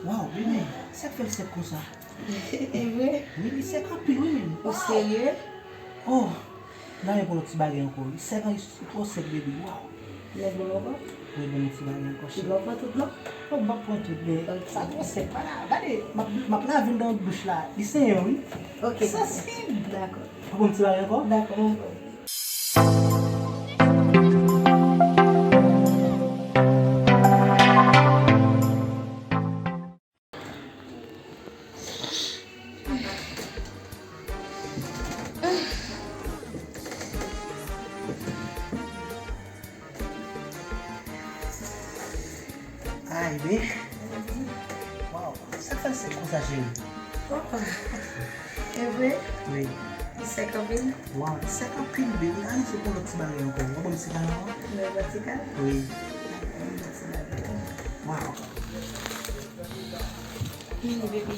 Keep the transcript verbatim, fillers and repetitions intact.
Waw, bebe, sa k fè l sèk konsa? E vre? Wi, li sèk anpil, wi, menm. Ou serye? Oh, n a yon lòt ti bagay ankò. Li sèk, li twò sèk, bebe, waw. Nèg bon ankò? Wi, bon, ti bagay ankò, cheri. Ou pran tout, non? Non, m p ap pran tout, men sa twò sèk, pa la. Gade, m ap, m ap lave l nan douch la. Li senyen, wi. Ok. Sansib. Dakò. Ou pran ti bagay ankò? Dakò, m ap pran. Ay, men. Waw, sa k fè l sèk konsa, cheri? Papa. E vre? Wi. Li sèk anpil? Waw, li sèk anpil, baby. Ann se pou lòt ti bagay ankò. W ap ban m ti kal ankò? Mwen ban ti kal? Wi. Mwen ban ti bagay. Waw. Mini baby.